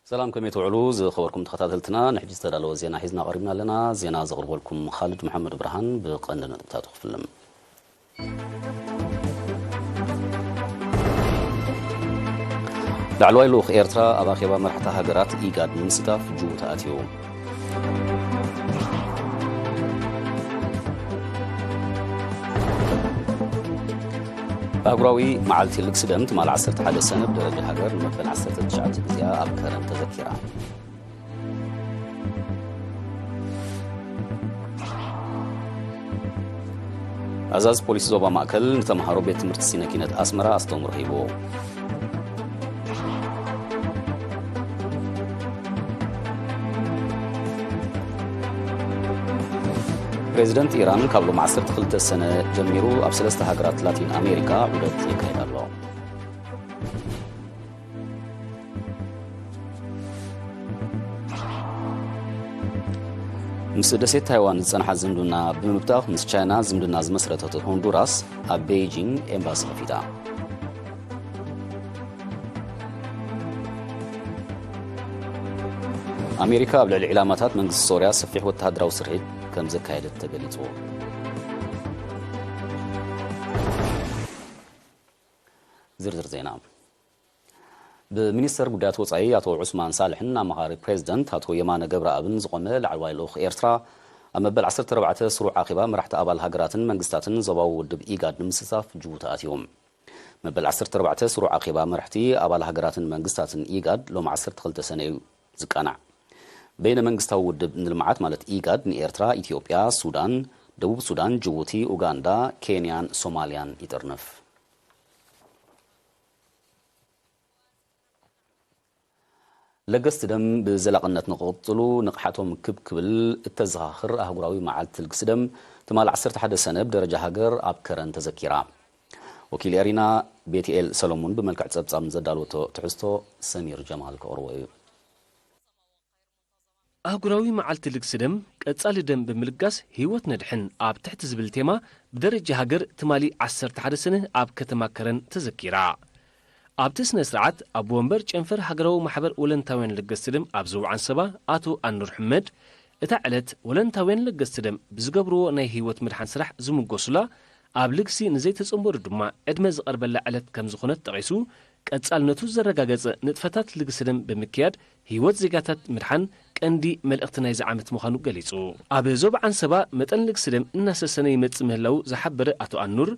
ሰላም፣ ከመይ ትውዕሉ ዝኸበርኩም ተኸታተልትና? ንሕጂ ዝተዳለወ ዜና ሒዝና ቀሪብና ኣለና። ዜና ዘቕርበልኩም ኻልድ መሓመድ ብርሃን። ብቐንዲ ነጥብታቱ ክፍልም። ላዕለዋይ ልኡኽ ኤርትራ ኣብ ኣኼባ መራሕቲ ሃገራት ኢጋድ ንምስታፍ ጅቡቲ ኣትዩ። ኣህጉራዊ መዓልቲ ልግሲ ደም ትማል ዓሰርተ ሓደ ሰነ ብደረጃ ሃገር ንመበል ዓሰርተ ትሽዓተ ግዜኣ ኣብ ከረን ተዘኪራ። ኣዛዚ ፖሊስ ዞባ ማእከል ንተምሃሮ ቤት ትምህርቲ ሲነ ኪነት ኣስመራ ኣስተምህሮ ሂቡ። ፕሬዚደንት ኢራን ካብ ሎም ዓሰርተ ክልተ ሰነ ጀሚሩ ኣብ ሰለስተ ሃገራት ላቲን ኣሜሪካ ዑደት የካይድ ኣሎ። ምስ ደሴት ታይዋን ዝጸንሓ ዝምድና ብምብታኽ ምስ ቻይና ዝምድና ዝመስረተት ሆንዱራስ ኣብ ቤይጂንግ ኤምባሲ ከፊታ። ኣሜሪካ ኣብ ልዕሊ ዒላማታት መንግስቲ ሶርያ ሰፊሕ ወተሃደራዊ ስርሒት ከም ዘካየደት ተገሊጹ። ዝርዝር ዜና። ብሚኒስተር ጉዳያት ወጻኢ ኣቶ ዑስማን ሳልሕን ኣማኻሪ ፕሬዚደንት ኣቶ የማነ ገብረኣብን ዝቖመ ላዕለዋይ ልኡኽ ኤርትራ ኣብ መበል ዓሰርተ ኣርባዕተ ስሩዕ ኣኼባ መራሕቲ ኣባል ሃገራትን መንግስታትን ዞባዊ ውድብ ኢጋድ ንምስታፍ ጅቡቲ ኣትዩ። መበል ዓሰርተ ኣርባዕተ ስሩዕ ኣኼባ መራሕቲ ኣባል ሃገራትን መንግስታትን ኢጋድ ሎም ዓሰርተ ክልተ ሰነ እዩ ዝቃናዕ። በይነ መንግስታዊ ውድብ ንልምዓት ማለት ኢጋድ ንኤርትራ፣ ኢትዮጵያ፣ ሱዳን፣ ደቡብ ሱዳን፣ ጅቡቲ፣ ኡጋንዳ፣ ኬንያን ሶማልያን ይጥርንፍ። ለገስቲ ደም ብዘላቕነት ንክቕጽሉ ንቕሓቶም ክብ ክብል እተዘኻኽር ኣህጉራዊ መዓልቲ ልግሲ ደም ትማል ዓሰርተ ሓደ ሰነ ብደረጃ ሃገር ኣብ ከረን ተዘኪራ። ወኪል ኤሪና ቤትኤል ሰሎሙን ብመልክዕ ጸብጻብ ዘዳለወቶ ትሕዝቶ ሰሚር ጀማል ከቕርቦ እዩ። ኣህጉራዊ መዓልቲ ልግሲ ደም ቀጻሊ ደም ብምልጋስ ህይወት ነድሕን ኣብ ትሕቲ ዝብል ቴማ ብደረጃ ሃገር ትማሊ ዓሰርተ ሓደ ሰነ ኣብ ከተማ ከረን ተዘኪራ። ኣብቲ ስነ ስርዓት ኣቦ ወንበር ጨንፈር ሃገራዊ ማሕበር ወለንታውያን ለገስቲ ደም ኣብ ዞባ ዓንሰባ ኣቶ ኣኑር ሕመድ፣ እታ ዕለት ወለንታውያን ለገስቲ ደም ብዝገብርዎ ናይ ህይወት ምድሓን ስራሕ ዝምጎሱላ፣ ኣብ ልግሲ ንዘይተጸንበሩ ድማ ዕድመ ዝቐርበላ ዕለት ከም ዝኾነት ጠቒሱ፣ ቀጻልነቱ ዘረጋገጸ ንጥፈታት ልግሲ ደም ብምክያድ ህይወት ዜጋታት ምድሓን ቀንዲ መልእኽቲ ናይዚ ዓመት ምዃኑ ገሊጹ። ኣብ ዞባ ዓንሰባ መጠን ልግሲ ደም እናሰሰነ ይመጽእ ምህላዉ ዝሓበረ ኣቶ ኣኑር፣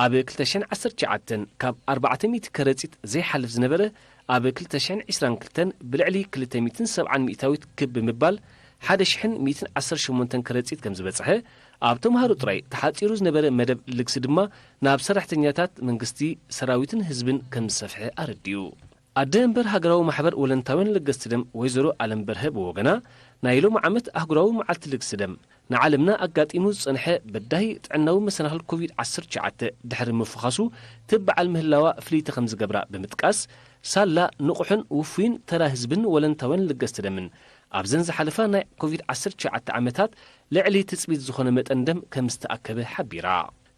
ኣብ ክልተ ሽሕን ዓሰርተ ትሽዓተን ካብ ኣርባዕተ ሚእቲ ከረጺት ዘይሓልፍ ዝነበረ፣ ኣብ ክልተ ሽሕን ዕስራን ክልተን ብልዕሊ ክልተ ሚእትን ሰብዓን ሚእታዊት ክብ ብምባል ሓደ ሽሕን ሚእትን ዓሰርተ ሸሞንተን ከረጺት ከም ዝበጽሐ፣ ኣብ ተምሃሮ ጥራይ ተሓጺሩ ዝነበረ መደብ ልግሲ ድማ ናብ ሰራሕተኛታት መንግስቲ፣ ሰራዊትን ህዝብን ከም ዝሰፍሐ ኣረዲኡ። ኣደ መንበር ሃገራዊ ማሕበር ወለንታውያን ለገስቲ ደም ወይዘሮ ኣለም በርሀ ብወገና፣ ናይ ሎሚ ዓመት ኣህጉራዊ መዓልቲ ልግሲ ደም ንዓለምና ኣጋጢሙ ዝጸንሐ በዳሂ ጥዕናዊ መሰናኽል ኮቪድ ዓሰርተ ትሽዓተ ድሕሪ ምፍኻሱ ትበዓል ምህላዋ ፍልይቲ ከም ዝገብራ ብምጥቃስ፣ ሳላ ንቑሕን ውፉይን ተራ ህዝብን ወለንታውያን ለገስቲ ደምን ኣብዘን ዝሓለፋ ናይ ኮቪድ ዓሰርተ ትሽዓተ ዓመታት ልዕሊ ትጽቢት ዝኾነ መጠን ደም ከም ዝተኣከበ ሓቢራ።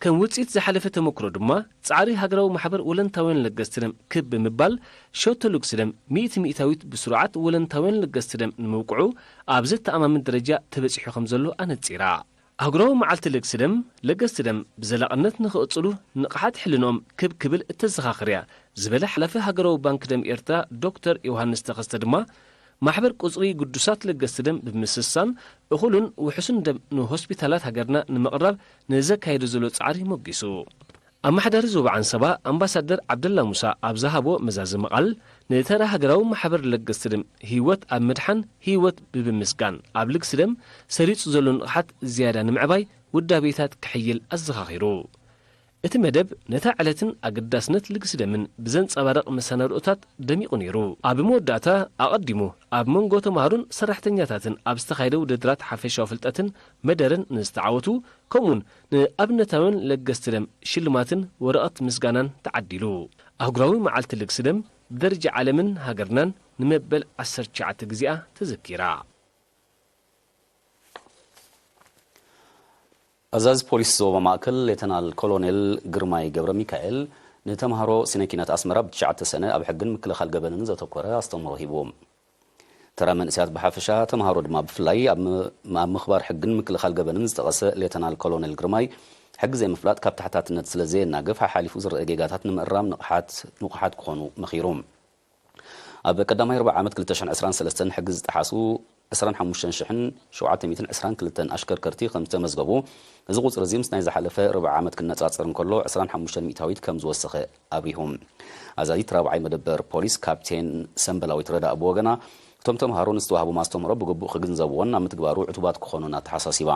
ከም ውጽኢት ዝሓለፈ ተመክሮ ድማ፣ ጻዕሪ ሃገራዊ ማሕበር ወለንታውያን ለገስቲ ደም ክብ ብምባል፣ ሸቶ ልግሲ ደም ሚእቲ ሚእታዊት ብስሩዓት ወለንታውያን ለገስቲ ደም ንምብቅዑ ኣብ ዘተኣማምን ደረጃ ተበጺሑ ከም ዘሎ ኣነጺራ። ኣህጉራዊ መዓልቲ ልግሲ ደም፣ ለገስቲ ደም ብዘላቕነት ንኽቕጽሉ ንቕሓት ሕልንኦም ክብ ክብል እተዘኻኽር እያ ዝበለ ሓላፊ ሃገራዊ ባንክ ደም ኤርትራ ዶክተር ዮሃንስ ተኸስተ ድማ፣ ማሕበር ቁጽሪ ግዱሳት ለገስቲ ደም ብምስሳን፣ እኹልን ውሑስን ደም ንሆስፒታላት ሃገርና ንምቕራብ ንዘካየዶ ዘሎ ጻዕሪ ሞጊሱ። ኣመሓዳሪ ዞባ ዓንሰባ ኣምባሳደር ዓብደላ ሙሳ ኣብ ዝሃቦ መዛዘሚ ቃል፣ ንተራ ሃገራዊ ማሕበር ለገስቲ ደም ህይወት ኣብ ምድሓን ህይወት ብምምስጋን፣ ኣብ ልግሲ ደም ሰሪጹ ዘሎ ንቕሓት ዝያዳ ንምዕባይ ውዳቤታት ክሕይል ኣዘኻኺሩ። እቲ መደብ ነታ ዕለትን ኣገዳስነት ልግሲ ደምን ብዘንጸባርቕ መሰናድኦታት ደሚቑ ነይሩ። ኣብ መወዳእታ፣ ኣቐዲሙ ኣብ መንጎ ተማሃሮን ሰራሕተኛታትን ኣብ ዝተኻየደ ውድድራት ሓፈሻዊ ፍልጠትን መደረን ንዝተዓወቱ፣ ከምኡውን ንኣብነታውያን ለገስቲ ደም ሽልማትን ወረቐት ምስጋናን ተዓዲሉ። ኣህጉራዊ መዓልቲ ልግሲ ደም ብደረጃ ዓለምን ሃገርናን ንመበል ዓሰርተ ትሽዓተ ግዜኣ ተዘኪራ። ኣዛዚ ፖሊስ ዞባ ማእከል ሌተናል ኮሎኔል ግርማይ ገብረ ሚካኤል ንተምሃሮ ሲነኪነት ኣስመራ ብትሽዓተ ሰነ ኣብ ሕግን ምክልኻል ገበንን ዘተኮረ ኣስተምህሮ ሂቡ። ተራ መንእሰያት ብሓፈሻ፣ ተምሃሮ ድማ ብፍላይ ኣብ ም-፣ ኣብ ምኽባር ሕግን ምክልኻል ገበንን ዝጠቐሰ ሌተናል ኮሎኔል ግርማይ፣ ሕጊ ዘይምፍላጥ ካብ ተሓታትነት ስለ ዘየናግፍ፣ ሓሓሊፉ ዝረአ ጌጋታት ንምእራም ንቕሓት፣ ንቑሓት ክኾኑ መኺሩ። ኣብ ቀዳማይ ርብዓ ዓመት ክልተ ሽሕን ዕስራን ሰለስተን ሕጊ ዝጠሓሱ ዕስራን ሓሙሽተን ሽሕን ሸውዓተ ሚእትን ዕስራን ክልተን ኣሽከርከርቲ ከም ዝተመዝገቡ፣ እዚ ቁጽሪ እዚ ምስ ናይ ዝሓለፈ ርብዓ ዓመት ክነጻጸር እንከሎ ዕስራን ሓሙሽተን ሚእታዊት ከም ዝወሰኸ ኣብሪሁ። ኣዛዚት ራብዓይ መደበር ፖሊስ ካፕቴን ሰምበላዊት ረዳእ ብወገና፣ እቶም ተምሃሮ ንዝተዋህቦም ኣስተምህሮ ብግቡእ ክግንዘብዎን ኣብ ምትግባሩ ዕቱባት ክኾኑን ኣተሓሳሲባ።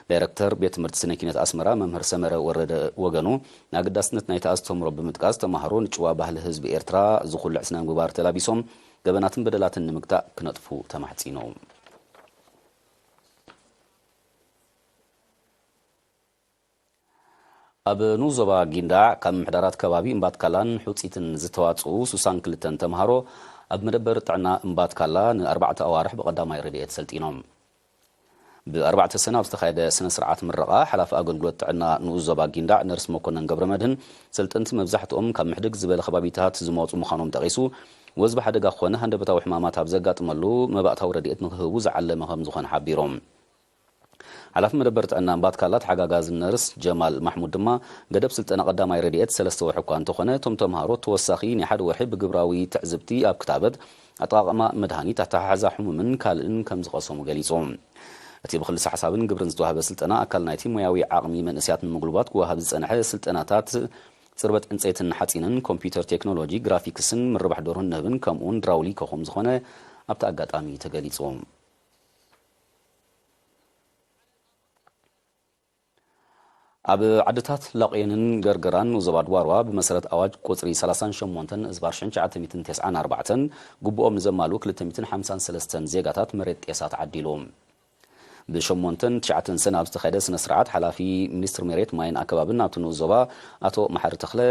ዳይረክተር ቤት ትምህርቲ ስነ ኪነት ኣስመራ መምህር ሰመረ ወረደ ወገኑ፣ ንኣገዳስነት ናይቲ ኣስተምህሮ ብምጥቃስ፣ ተምሃሮ ንጭዋ ባህሊ ህዝቢ ኤርትራ ዝኹልዕ ስነ ምግባር ተላቢሶም ገበናትን በደላትን ንምግታእ ክነጥፉ ተማሕጺኑ። ኣብ ንኡስ ዞባ ጊንዳዕ ካብ ምሕዳራት ከባቢ እምባትካላን ሑጺትን ዝተዋጽኡ ስሳን ክልተን ተምሃሮ ኣብ መደበር ጥዕና እምባትካላ ንኣርባዕተ ኣዋርሕ ብቐዳማይ ረድኤት ሰልጢኖም። ብኣርባዕተ ሰነ ኣብ ዝተኻየደ ስነ ስርዓት ምረቓ፣ ሓላፊ ኣገልግሎት ጥዕና ንኡስ ዞባ ጊንዳዕ ነርስ መኮነን ገብረመድህን፣ ሰልጠንቲ መብዛሕትኦም ካብ ምሕድግ ዝበለ ከባቢታት ዝመጹ ምዃኖም ጠቒሱ፣ ወዝቢ ሓደጋ ክኾነ ሃንደበታዊ ሕማማት ኣብ ዘጋጥመሉ መባእታዊ ረድኤት ንክህቡ ዝዓለመ ከም ዝኾነ ሓቢሮም። ሓላፊ መደበር ጥዕና እምባትካላ ተሓጋጋዚ ነርስ ጀማል ማሕሙድ ድማ፣ ገደብ ስልጠና ቀዳማይ ረድኤት ሰለስተ ወርሒ እኳ እንተኾነ፣ እቶም ተምሃሮ ተወሳኺ ናይ ሓደ ወርሒ ብግብራዊ ትዕዝብቲ ኣብ ክታበት፣ ኣጠቓቕማ መድሃኒት፣ ኣተሓሕዛ ሕሙምን ካልእን ከም ዝቐሰሙ ገሊጹ። እቲ ብክልሰ ሓሳብን ግብርን ዝተዋህበ ስልጠና፣ ኣካል ናይቲ ሞያዊ ዓቕሚ መንእሰያት ንምጉልባት ክወሃብ ዝጸንሐ ስልጠናታት ጽርበት ዕንጸይትን ሓጺንን፣ ኮምፒውተር ቴክኖሎጂ፣ ግራፊክስን ምርባሕ ደርሁን ንህብን፣ ከምኡውን ድራውሊኮ ከም ዝኾነ ኣብቲ ኣጋጣሚ ተገሊጹ። ኣብ ዓድታት ላቄንን ገርገራን ንኡስ ዞባ ድዋርዋ ብመሰረት ኣዋጅ ቁጽሪ ሰላሳን ሸሞንተን እዝባር ሽሕን ትሽዓተ ሚእትን ተስዓን ኣርባዕተን ግቡኦም ንዘማልኡ ክልተ ሚእትን ሓምሳን ሰለስተን ዜጋታት መሬት ጤሳ ተዓዲሉ። ብሸሞንተን ትሽዓተን ሰነ ኣብ ዝተኻየደ ስነ ስርዓት፣ ሓላፊ ሚኒስትሪ መሬት፣ ማይን ኣከባብን ኣብቲ ንኡስ ዞባ ኣቶ መሓሪ ተኽለ፣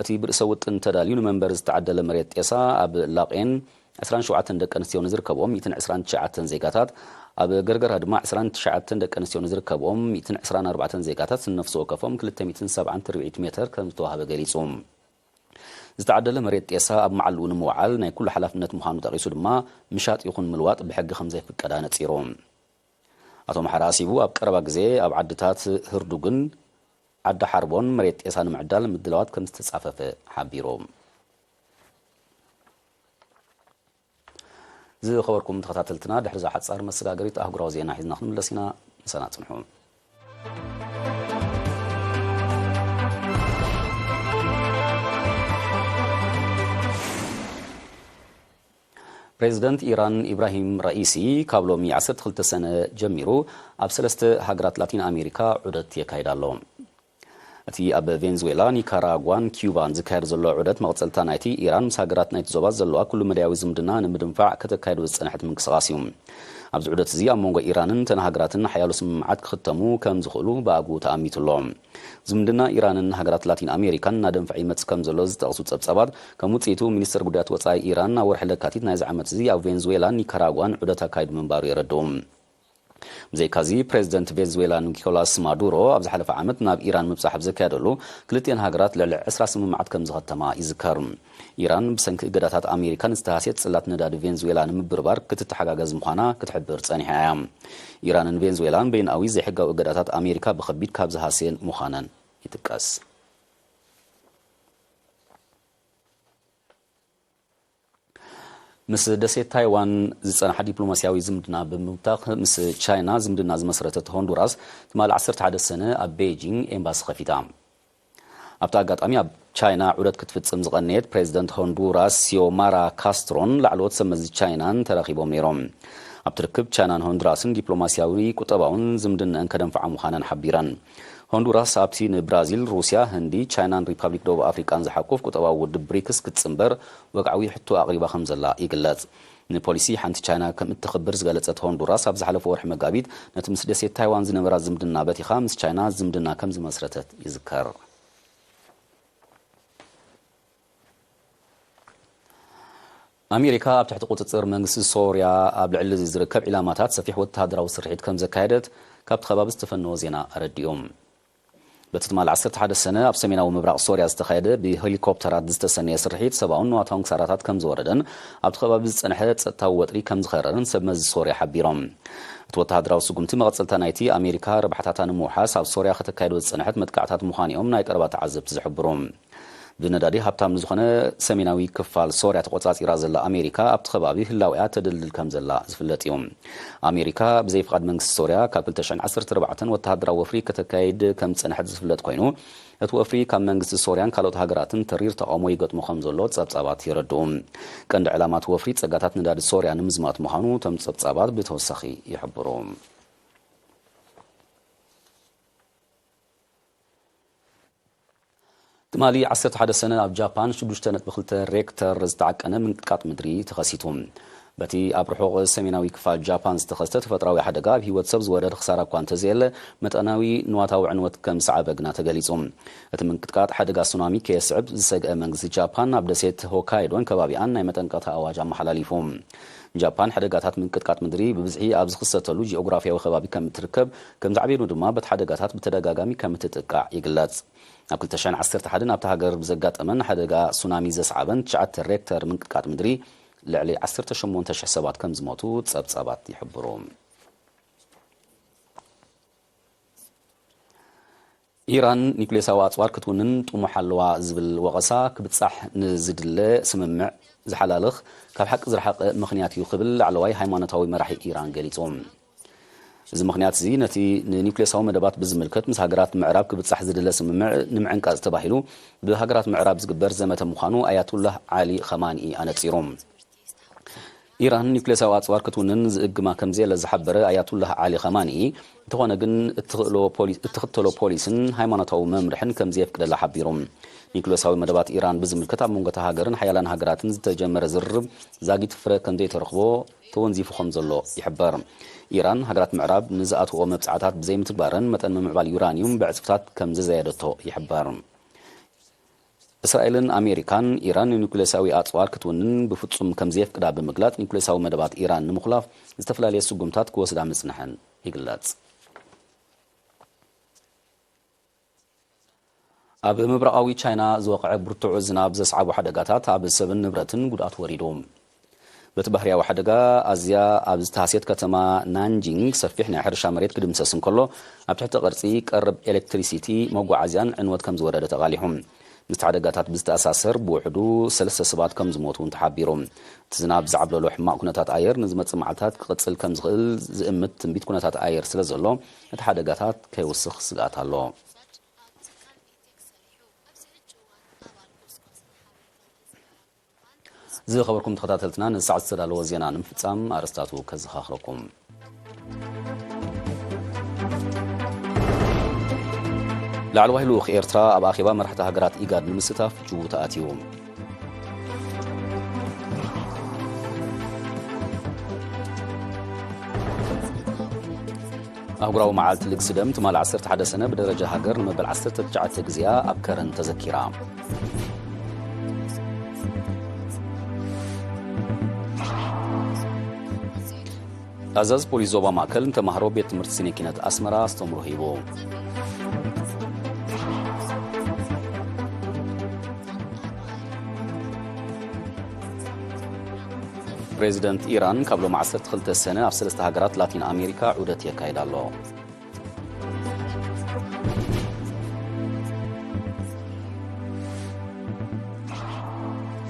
እቲ ብርእሰ ውጥን ተዳልዩ ንመንበሪ ዝተዓደለ መሬት ጤሳ ኣብ ላቄን ዕስራን ሸውዓተን ደቂ ኣንስትዮ ንዝርከብኦም ሚእትን ዕስራን ትሽዓተን ዜጋታት፣ ኣብ ገርገራ ድማ ዕስራን ትሽዓተን ደቂ ኣንስትዮ ንዝርከብኦም ሚእትን ዕስራን ኣርባዕተን ዜጋታት ነፍሲ ወከፎም ክልተ ሚእትን ሰብዓን ትርብዒት ሜተር ከም ዝተዋህበ ገሊጹ። ዝተዓደለ መሬት ጤሳ ኣብ መዓልኡ ንምውዓል ናይ ኩሉ ሓላፍነት ምዃኑ ጠቒሱ ድማ፣ ምሻጥ ይኹን ምልዋጥ ብሕጊ ከም ዘይፍቀድ ኣነጺሩ። ኣቶ መሓሪ ኣሲቡ፣ ኣብ ቀረባ ግዜ ኣብ ዓድታት ህርዱግን ዓዲ ሓርቦን መሬት ጤሳ ንምዕዳል ምድላዋት ከም ዝተጻፈፈ ሓቢሩ። ዝኸበርኩም ተኸታተልትና፣ ድሕሪ እዛ ሓጻር መሰጋገሪት ኣህጉራዊ ዜና ሒዝና ክንምለስ ኢና። ምሳና ጽንሑ። ፕሬዚደንት ኢራን ኢብራሂም ራኢሲ ካብ ሎሚ ዓሰርተ ክልተ ሰነ ጀሚሩ ኣብ ሰለስተ ሃገራት ላቲን ኣሜሪካ ዑደት የካይድ ኣሎ። እቲ ኣብ ቬንዙዌላ፣ ኒካራጓን ኪዩባን ዝካየድ ዘሎ ዑደት መቐጸልታ ናይቲ ኢራን ምስ ሃገራት ናይቲ ዞባ ዘለዋ ኩሉ መዳያዊ ዝምድና ንምድንፋዕ ከተካይዶ ዝጸንሐት ምንቅስቓስ እዩ። ኣብዚ ዑደት እዚ ኣብ መንጎ ኢራንን እተን ሃገራትን ሓያሎ ስምምዓት ክኽተሙ ከም ዝኽእሉ ብኣግኡ ተኣሚቱ ኣሎ። ዝምድና ኢራንን ሃገራት ላቲን ኣሜሪካን እናደንፍዐ ይመጽእ ከም ዘሎ ዝጠቕሱ ጸብጻባት፣ ከም ውጽኢቱ ሚኒስትር ጉዳያት ወጻኢ ኢራን ኣብ ወርሒ ለካቲት ናይዚ ዓመት እዚ ኣብ ቬንዙዌላን ኒካራጓን ዑደት ኣካይዱ ምንባሩ የረድኡ። ብዘይካዚ፣ ፕሬዚደንት ቬንዙዌላ ኒኮላስ ማዱሮ ኣብ ዝሓለፈ ዓመት ናብ ኢራን ምብጻሕ ኣብ ዘካየደሉ፣ ክልቲኤን ሃገራት ልዕሊ ዕስራ ስምምዓት ከም ዝኸተማ ይዝከር። ኢራን ብሰንኪ እገዳታት ኣሜሪካ ንዝተሃስየ ጽላት ነዳዲ ቬንዙዌላ ንምብርባር ክትተሓጋገዝ ምዃና ክትሕብር ጸኒሓ እያ። ኢራንን ቬንዙዌላን በይንኣዊ ዘይሕጋዊ እገዳታት ኣሜሪካ ብኸቢድ ካብ ዝሃስየን ምዃነን ይጥቀስ። ምስ ደሴት ታይዋን ዝጸንሓ ዲፕሎማስያዊ ዝምድና ብምብታኽ፣ ምስ ቻይና ዝምድና ዝመስረተት ሆንዱራስ፣ ትማሊ ዓሰርተ ሓደ ሰነ ኣብ ቤይጂንግ ኤምባሲ ከፊታ። ኣብቲ ኣጋጣሚ፣ ኣብ ቻይና ዑደት ክትፍጽም ዝቐነየት ፕሬዚደንት ሆንዱራስ ሲዮማራ ካስትሮን ላዕለዎት ሰብ መዚ ቻይናን ተራኺቦም ነይሮም። ኣብቲ ርክብ፣ ቻይናን ሆንዱራስን ዲፕሎማስያዊ፣ ቁጠባውን ዝምድናን ከደንፍዓ ምዃነን ሓቢረን። ሆንዱራስ ኣብቲ ንብራዚል፣ ሩስያ፣ ህንዲ፣ ቻይናን ሪፓብሊክ ደቡብ ኣፍሪቃን ዝሓቁፍ ቁጠባዊ ውድብ ብሪክስ ክትጽንበር ወግዓዊ ሕቶ ኣቕሪባ ከም ዘላ ይግለጽ። ንፖሊሲ ሓንቲ ቻይና ከም እተኽብር ዝገለጸት ሆንዱራስ፣ ኣብ ዝሓለፈ ወርሒ መጋቢት ነቲ ምስ ደሴት ታይዋን ዝነበራ ዝምድና በቲኻ ምስ ቻይና ዝምድና ከም ዝመስረተት ይዝከር። ኣሜሪካ ኣብ ትሕቲ ቁጽጽር መንግስቲ ሶርያ ኣብ ልዕሊ ዝርከብ ዒላማታት ሰፊሕ ወተሃደራዊ ስርሒት ከም ዘካየደት ካብቲ ከባቢ ዝተፈነወ ዜና ኣረዲኡ። እቲ ትማሊ ዓሰርተ ሓደ ሰነ ኣብ ሰሜናዊ ምብራቕ ሶርያ ዝተኻየደ ብሄሊኮፕተራት ዝተሰነየ ስርሒት ሰብኣውን ንዋታውን ክሳራታት ከም ዝወረደን ኣብቲ ከባቢ ዝጸንሐ ጸጥታዊ ወጥሪ ከም ዝኸረረን ሰብ መዚ ሶርያ ሓቢሮም። እቲ ወተሃደራዊ ስጉምቲ መቐጸልታ ናይቲ ኣሜሪካ ረብሓታታ ንምውሓስ ኣብ ሶርያ ከተካይዶ ዝጸንሐት መጥቃዕታት ምዃኑ እዮም ናይ ቀረባ ተዓዘብቲ ዝሕብሩ። ብነዳዲ ሃብታም ንዝኾነ ሰሜናዊ ክፋል ሶርያ ተቆጻጺራ ዘላ ኣሜሪካ ኣብቲ ከባቢ ህላዊኣ ተደልድል ከም ዘላ ዝፍለጥ እዩ። ኣሜሪካ ብዘይ ፍቓድ መንግስቲ ሶርያ ካብ ክልተ ሽሕን ዓሰርተ ኣርባዕተን ወተሃደራዊ ወፍሪ ከተካይድ ከም ዝጸንሐት ዝፍለጥ ኮይኑ፣ እቲ ወፍሪ ካብ መንግስቲ ሶርያን ካልኦት ሃገራትን ተሪር ተቓውሞ ይገጥሞ ከም ዘሎ ጸብጻባት የረድኡ። ቀንዲ ዕላማ እቲ ወፍሪ ጸጋታት ነዳዲ ሶርያ ንምዝማት ምዃኑ እቶም ጸብጻባት ብተወሳኺ ይሕብሩ። ትማሊ ዓሰርተ ሓደ ሰነ ኣብ ጃፓን ሽዱሽተ ነጥቢ ክልተ ሬክተር ዝተዓቀነ ምንቅጥቃጥ ምድሪ ተኸሲቱ። በቲ ኣብ ርሑቕ ሰሜናዊ ክፋል ጃፓን ዝተኸስተ ተፈጥራዊ ሓደጋ ኣብ ህይወት ሰብ ዝወረደ ክሳራ እኳ እንተዘየለ፣ መጠናዊ ንዋታዊ ዕንወት ከም ዝሰዓበ ግና ተገሊጹ። እቲ ምንቅጥቃጥ ሓደጋ ሱናሚ ከየስዕብ ዝሰግአ መንግስቲ ጃፓን ኣብ ደሴት ሆካይዶን ከባቢኣን ናይ መጠንቀቕታ ኣዋጅ ኣመሓላሊፉ። ጃፓን ሓደጋታት ምንቅጥቃጥ ምድሪ ብብዝሒ ኣብ ዝኽሰተሉ ጂኦግራፍያዊ ከባቢ ከም እትርከብ፣ ከም ዝዓበየሉ ድማ በቲ ሓደጋታት ብተደጋጋሚ ከም እትጥቃዕ ይግለጽ። ኣብ ክልተ ሽሕን ዓሰርተ ሓደን ኣብታ ሃገር ብዘጋጠመን ሓደጋ ሱናሚ ዘስዓበን ትሽዓተ ሬክተር ምንቅጥቃጥ ምድሪ ልዕሊ ዓሰርተ ሸሞንተ ሽሕ ሰባት ከም ዝሞቱ ጸብጻባት ይሕብሩ። ኢራን ኒኩሌሳዊ ኣጽዋር ክትውንን ጥሙሕ ኣለዋ ዝብል ወቐሳ ክብጻሕ ንዝድለ ስምምዕ ዝሓላልኽ ካብ ሓቂ ዝረሓቐ ምኽንያት እዩ ክብል ላዕለዋይ ሃይማኖታዊ መራሒ ኢራን ገሊጹ። እዚ ምኽንያት እዚ ነቲ ንኒኩሌሳዊ መደባት ብዝምልከት ምስ ሃገራት ምዕራብ ክብጻሕ ዝድለ ስምምዕ ንምዕንቃጽ ተባሂሉ ብሃገራት ምዕራብ ዝግበር ዘመተ ምዃኑ ኣያቱላህ ዓሊ ኸማኒኢ ኣነጺሩ። ኢራን ኒኩሌሳዊ ኣጽዋር ክትውንን ዝእግማ ከም ዘየለ ዝሓበረ ኣያቱላህ ዓሊ ኸማኒኢ፣ እንተኾነ ግን እትኽእሎ ፖሊ-፣ እትኽተሎ ፖሊስን ሃይማኖታዊ መምርሕን ከም ዘየፍቅደላ ሓቢሩ። ኒኩሌሳዊ መደባት ኢራን ብዝምልከት ኣብ መንጎ እታ ሃገርን ሓያላን ሃገራትን ዝተጀመረ ዝርርብ ዛጊት ፍረ ከም ዘይተረኽቦ ተወንዚፉ ከም ዘሎ ይሕበር። ኢራን ሃገራት ምዕራብ ንዝኣትዎ መብጻዕታት ብዘይምትግባረን መጠን ምምዕባል ዩራኒዩም ብዕጽፍታት ከም ዘዘየደቶ ይሕበር። እስራኤልን ኣሜሪካን ኢራን ንኒኩሌሳዊ ኣጽዋር ክትውንን ብፍጹም ከም ዘየፍቅዳ ብምግላጽ፣ ኒኩሌሳዊ መደባት ኢራን ንምኹላፍ ዝተፈላለየ ስጉምታት ክወስዳ ምጽንሐን ይግለጽ። ኣብ ምብራቓዊ ቻይና ዝወቕዐ ብርቱዕ ዝናብ ዘስዓቦ ሓደጋታት ኣብ ሰብን ንብረትን ጉድኣት ወሪዱ። በቲ ባህርያዊ ሓደጋ ኣዝያ ኣብ ዝተሃስየት ከተማ ናንጂንግ ሰፊሕ ናይ ሕርሻ መሬት ክድምሰስ እንከሎ፣ ኣብ ትሕቲ ቅርጺ ቀረብ ኤሌክትሪሲቲ፣ መጓዓዝያን ዕንወት ከም ዝወረደ ተቓሊሑ። ምስቲ ሓደጋታት ብዝተኣሳሰር ብውሕዱ ሰለስተ ሰባት ከም ዝሞቱ እውን ተሓቢሩ። እቲ ዝናብ ዝዓብለሎ ሕማቕ ኩነታት ኣየር ንዝመጽእ መዓልታት ክቕጽል ከም ዝኽእል ዝእምት ትንቢት ኩነታት ኣየር ስለ ዘሎ፣ እቲ ሓደጋታት ከይውስኽ ስግኣት ኣሎ። ዝኸበርኩም ተኸታተልትና፣ ንሰዓት ዝተዳለወ ዜና ንምፍጻም ኣርእስታቱ ከዘኻኽረኩም። ላዕለዋይ ልኡኽ ኤርትራ ኣብ ኣኼባ መራሕቲ ሃገራት ኢጋድ ንምስታፍ ጅቡቲ ኣትዩ። ኣህጉራዊ መዓልቲ ልግሲ ደም ትማሊ ዓሰርተ ሓደ ሰነ ብደረጃ ሃገር ንመበል ዓሰርተ ትሽዓተ ግዜኣ ኣብ ከረን ተዘኪራ። ኣዛዚ ፖሊስ ዞባ ማእከል ንተማሃሮ ቤት ትምህርቲ ስነ ኪነት ኣስመራ ኣስተምሮ ሂቡ። ፕሬዚደንት ኢራን ካብ ሎም ዓሰርተ ክልተ ሰነ ኣብ ሰለስተ ሃገራት ላቲን ኣሜሪካ ዑደት የካይድ ኣሎ።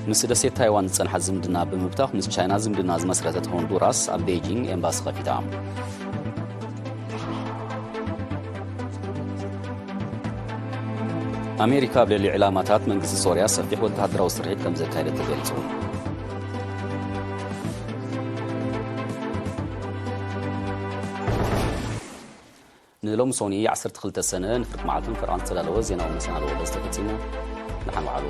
ምስ ደሴት ታይዋን ዝጸንሓ ዝምድና ብምብታኽ ምስ ቻይና ዝምድና ዝመስረተት ሆንዱራስ ኣብ ቤጂንግ ኤምባሲ ከፊታ። ኣሜሪካ ኣብ ልዕሊ ዕላማታት መንግስቲ ሶርያ ሰፊሕ ወተሃደራዊ ስርሒት ከም ዘካየደት ተገሊጹ። ንሎሚ ሶኒ ዓሰርተ ክልተ ሰነ ንፍርቂ መዓልትን ፈረቓን ዝተዳለወ ዜናዊ መሰናድኦ በዚ ተፈጺሙ። ደሓን ዋዕሉ።